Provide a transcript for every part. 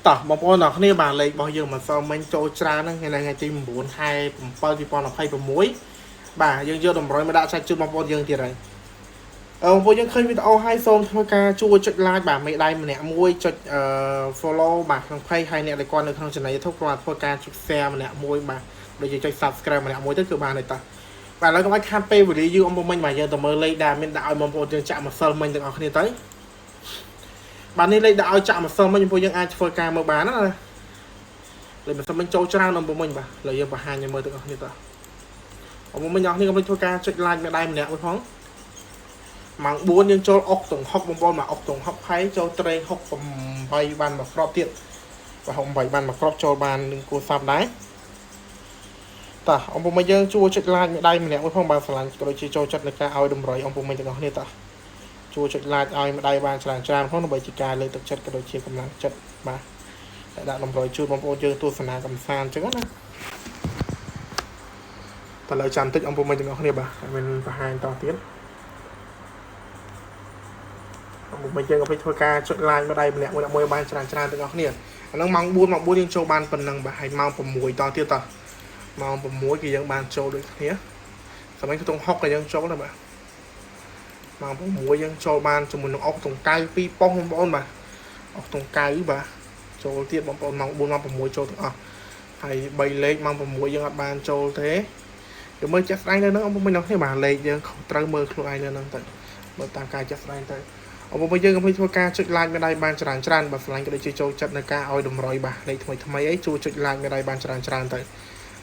តោះបងប្អូនទាំងគ្នាបាទលេខរបស់យើងម្សិលមិញចូលច្រើនហ្នឹងថ្ងៃទី9ខែ7 2026បាទយើងយកតម្រុយមកដាក់ចែកជូនបងប្អូនយើងទៀតហើយអឺបងប្អូនយើងឃើញវីដេអូហើយសូមធ្វើការជួយចុច like បាទមេដៃម្នាក់មួយចុចអឺ follow បាទក្នុង page ហើយអ្នកដែលគាត់នៅក្នុង channel YouTube គាត់ធ្វើការចុច share ម្នាក់មួយបាទដូចជាចុច subscribe ម្នាក់មួយទៅគឺបានហើយតោះបាទឥឡូវកុំឲ្យខាត់ពេលវេលាយូរអំពមិញបាទយើងទៅមើលលេខដែលមានដាក់ឲ្យបងប្អូនយើងចាក់ម្សិលមិញទាំងអស់គ្នាទៅបាទនេះលេខដាក់ឲ្យចាក់ម្សិលមិញបងប្អូនយើងអាចធ្វើការមើលបានណាលេខម្សិលមិញចូលច្រើនអំពមិញបាទឥឡូវយើងបង្ហាញឲ្យមើលទាំងអស់គ្នាតោះអំពមិញទាំងអស់គ្នាកុំភ្លេចធ្វើការចុច like ម្ដាយម្នាក់មួយផងម៉ោង4យើងចូលអុកតុង6បងប្អូនមកអុកតុង6ផៃចូលត្រេង68បានមកគ្រាប់ទៀតបាទ68បានមកគ្រាប់ចូលបាននឹងគួរសាប់ដែរតោះអំពមិញយើងជួយចុច like ម្ដាយម្នាក់មួយផងបាទស្រឡាញ់ក៏ដូចជាចូលចិត្តในការឲ្យតម្រុយអំពមិញទាំងអស់គ្នាតោះជួយចុច like ឲ្យម្ដាយបានច្រើនច្រើនផងដើម្បីជាការលើកទឹកចិត្តក៏ដូចជាកម្លាំងចិត្តបាទតែដាក់តម្រុយជូនបងប្អូនយើងទស្សនាកំសាន្តអញ្ចឹងណាតើលើចាំតិចអំពមិញទាំងអស់គ្នាបាទតែមានបង្ហាញតទៀតអំពមិញយើងក៏ភ្លេចធ្វើការចុច like ម្ដាយម្នាក់មួយមួយបានច្រើនច្រើនទាំងអស់គ្នាអាហ្នឹងម៉ោង4ម៉ោង4យើងចូលបានប៉ុណ្ណឹងបាទហើយម៉ោង6តទៀតតោះម៉ោង6គឺយើងបានចូលដូចគ្នាសម័យខ្ទង់6ក៏យើងចូលដែរបាទម៉ោង6យើងចូលបានជាមួយនឹងអុកតុងកៅ2ប៉ុស្តិ៍បងប្អូនបាទអុកតុងកៅបាទចូលទៀតបងប្អូនម៉ោង4ម៉ោង6ចូលទាំងអស់ហើយ3លេខម៉ោង6យើងអត់បានចូលទេយើងមើលជាក់ស្ដែងនៅហ្នឹងបងប្អូនគ្នាបាទលេខយើងត្រូវមើលខ្លួនឯងនៅហ្នឹងទៅមើលតាមការជាក់ស្ដែងទៅអបយើងកុំភ្លេចធ្វើការចុច like មេដៃបានច្រើនច្រើនបើស្រឡាញ់ក៏ដូចជាចូលចិត្តនៅការឲ្យតម្រុយបាទលេខថ្មីថ្មីអីជួយចុច like មេដៃបានច្រើនច្រើនទៅ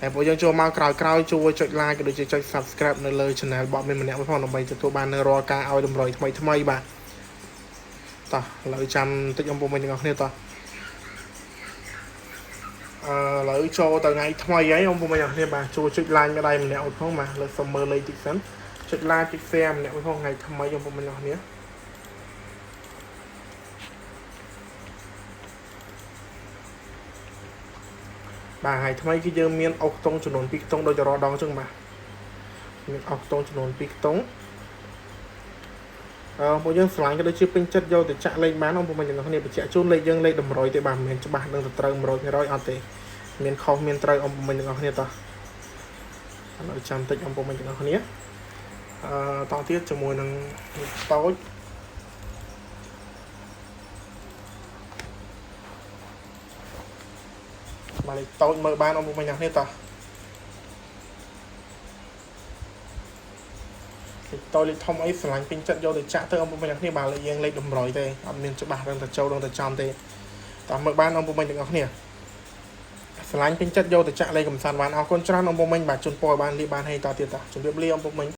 ហើយពួកយើងចូលមកក្រោយក្រោយជួយចុច like ក៏ដូចជាចុច subscribe នៅលើ channel របស់មានម្នាក់មួយផងដើម្បីទទួលបាននៅរាល់ការឲ្យតម្រុយថ្មីថ្មីបាទតោះឥឡូវចាំតិចអំពូមិញទាំងអស់គ្នាតោះអឺឥឡូវចូលទៅថ្ងៃថ្មីហើយអំពូមិញទាំងអស់គ្នាបាទជួយចុច like មេដៃម្នាក់មួយផងបាទលើសុំមើលលេខតិចសិនចុច like ចុច share ម្នាក់មួយផងថ្ងៃថ្មីអំពូមិញទាំងអស់គ្នាបាទហើយថ្មីគឺយើងមានអុកខ្ទង់ចំនួន2ខ្ទង់ដូចតែរាល់ដងអញ្ចឹងបាទមានអុកខ្ទង់ចំនួន2ខ្ទង់អឺពួកយើងឆ្លាញ់ក៏ដូចជាពេញចិត្តយកទៅចាក់លេខបានបងប្អូនទាំងអស់គ្នាបញ្ជាក់ជូនលេខយើងលេខតម្រុយទេបាទមិនមែនច្បាស់នឹងទៅត្រូវ100%អត់ទេមានខុសមានត្រូវបងប្អូនទាំងអស់គ្នាតោះឥឡូវចាំតិចបងប្អូនទាំងអស់គ្នាអឺតទៀតជាមួយនឹងតូចបាទលេខតូចមើលបានបងប្អូនទាំងអស់គ្នាតោះលេខតូចលេខធំអីស្រឡាញ់ពេញចិត្តយកទៅចាក់ទៅបងប្អូនទាំងអស់គ្នាបាទលេខយើងលេខតម្រុយទេអត់មានច្បាស់នឹងទៅចូលនឹងទៅចំទេតោះមើលបានបងប្អូនទាំងអស់គ្នាស្រឡាញ់ពេញចិត្តយកទៅចាក់លេខកំសាន្តបានអរគុណច្រើនបងប្អូនបាទជូនពរឲ្យបានលៀបបានហេតទៀតតោះជម្រាបលាបងប្អូន។